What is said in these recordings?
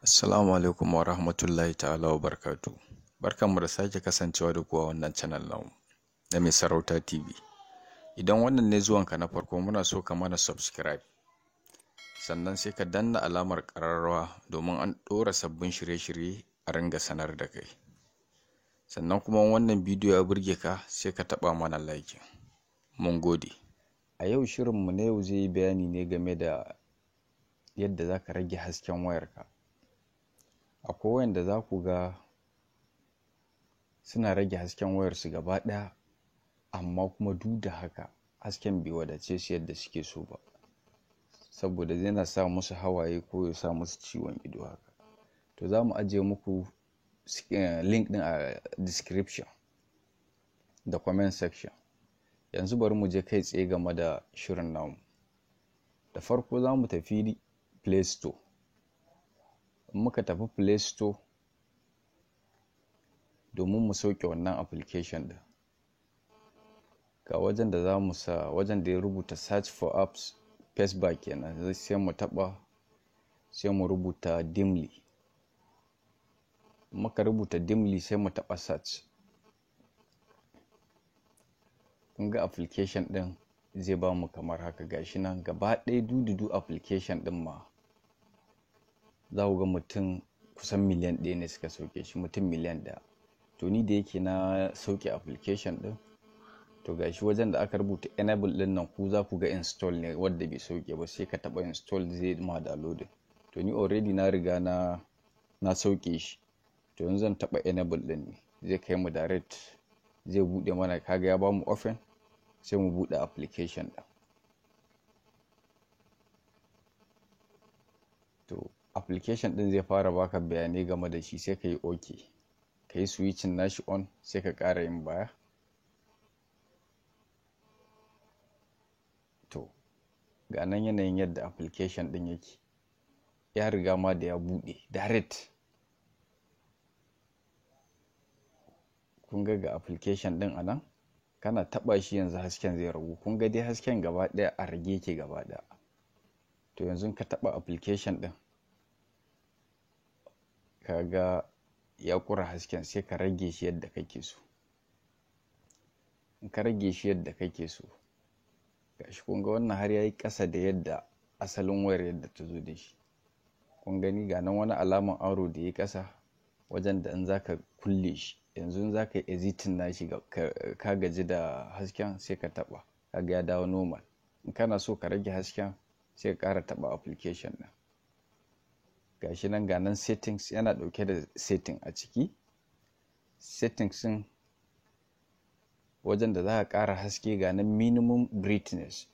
Assalamu alaikum wa rahmatullahi ta'ala wa barakatuh. Barkanmu da sake kasancewa da ku a wannan channel namu na Mai Sarauta TV. Idan wannan ne zuwanka na farko, muna so ka mana subscribe. Sannan sai ka danna alamar ƙararrawa domin an ɗora sabbin shirye-shirye a ringa sanar da kai. Sannan kuma wannan bidiyo ya burge ka, sai ka taɓa mana like. Mun gode. A yau shirinmu na yau zai yi bayani ne game da yadda za ka rage hasken wayarka. Akwai wayanda za ku ga suna rage hasken wayarsu gaba ɗaya, amma kuma duk da haka hasken bai wadace su yadda suke so ba, saboda yana sa musu hawaye ko ya sa musu ciwon ido haka. To, za mu ajiye muku link ɗin a description da comment section. Yanzu bari mu je kai tsaye game da shirin namu. Da farko za mu tafi Play Store. In muka tafi Play Store domin mu sauke wannan application ɗin, ga wajen da za mu sa, wajen da ya rubuta "Search for apps", first bar kenan, sai mu taɓa, sai mu rubuta Dimly. Muka rubuta Dimly, sai mu taɓa search. Kun ga application ɗin zai ba mu kamar haka. Gashi nan gaba ɗaya dududu application ɗin ma za ku ga mutum kusan miliyan 1 ne suka sauke shi, mutum miliyan 1. To, ni da yake na sauke application ɗin, to gashi wajen da aka rubuta enable ɗin nan, ku za ku ga install ne wadda bai sauke ba, sai ka taɓa install, zai ma downloading. To, ni already na riga na sauke shi. To, yanzu zan taɓa enable ɗin ne, zai kai mu direct, zai buɗe mana. Kaga ya bamu open, sai mu buɗe application ɗin. To, application ɗin zai fara baka bayanai game da shi, sai ka yi OK, ka yi switching nashi on, sai ka ƙara yin baya. To, ga nan yanayin yadda application ɗin yake, ya riga ma da ya buɗe direct. Kun ga, ga application ɗin a nan, kana taɓa shi yanzu hasken zai ragu. Kun ga dai hasken gaba ɗaya a rage yake gaba ɗaya. To, yanzu ka taɓa application ɗin, ka ga ya ƙura hasken, sai ka rage shi yadda kake so. In ka rage shi yadda kake so, gashi kun ga wannan har yayi ƙasa da yadda asalin wayar yadda ta zo da shi. Kun gani, ga nan wani alaman arrow da yayi ƙasa, wajen da in zaka kulle shi. Yanzu in zaka yi exiting nashi, ka gaji da hasken, sai ka taɓa, kaga ya dawo normal. In kana so ka rage hasken, sai ka ƙara taɓa application ɗin. Gashi nan, ga nan settings, yana ɗauke da setting a ciki. Settings ɗin, wajen da za ka ƙara haske, ga nan minimum brightness,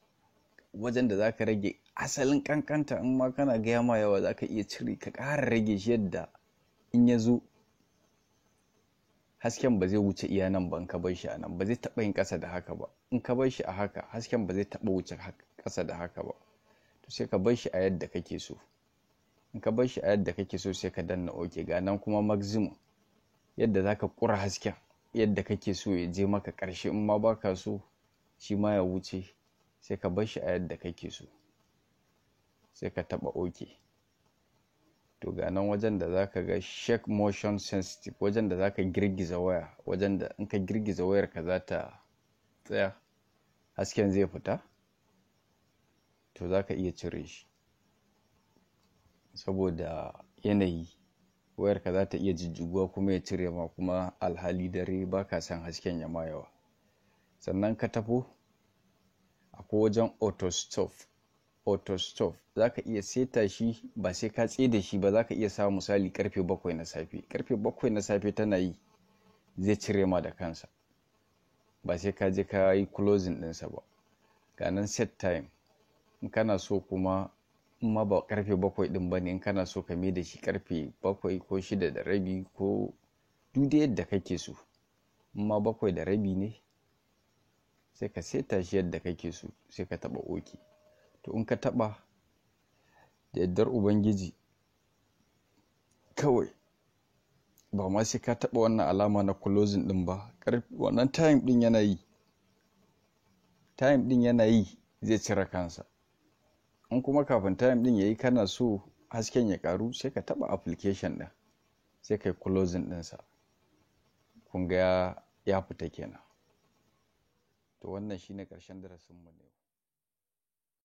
wajen da za ka rage asalin ƙanƙanta. In ma kana gaya ma yawa, za ka iya cire ka ƙara rage shi yadda in ya zo hasken ba zai wuce iya nan ba. In ka bar shi a nan, ba zai taɓa yin ƙasa da haka ba. In ka bar shi a haka, hasken ba zai taɓa wuce ƙasa da haka ba. To, sai ka bar shi a yadda kake so. In ka bar shi a yadda kake so, sai ka danna OK. Ga nan kuma maximum, yadda za ka ƙura hasken yadda kake so ya je maka ƙarshe. In ma baka so shi ma ya wuce, sai ka bar shi a yadda kake so, sai ka taɓa OK. To, ga nan wajen da za ka ga shake motion sensitive, wajen da za ka girgiza waya, wajen da in ka girgiza wayar ka za ta tsaya, hasken zai fita. To, za ka iya cire shi saboda yanayi wayarka za ta iya jijjiguwa kuma ya cire ma, kuma alhali dare ba ka son hasken ya ma yawa. Sannan ka tafo, akwai wajen auto stop. Auto stop za ka iya seta shi, ba sai ka tsaye da shi ba. Za ka iya sa misali karfe 7 na safe. Karfe 7 na safe tana yi, zai cire ma da kansa, ba sai ka je ka yi closing ɗinsa ba. Ga nan set time. In kana so kuma, in ma ba karfe 7 ɗin ba ne, in kana so ka mai da shi karfe 7 ko 6:30 ko duk dai yadda kake so, in ma 7:30 ne, sai ka seta shi yadda kake so, sai ka taɓa OK. To, in ka taɓa, da yardar Ubangiji, kawai ba ma sai ka taɓa wannan alama na closing ɗin ba. Wannan time ɗin yana yi, time ɗin yana yi, zai cire kansa. In kuma kafin time ɗin yayi kana so hasken ya ƙaru, sai ka taɓa application ɗin, sai ka yi closing ɗinsa. Kun ga ya fita kenan. To wannan shine ƙarshen darasinmu ne.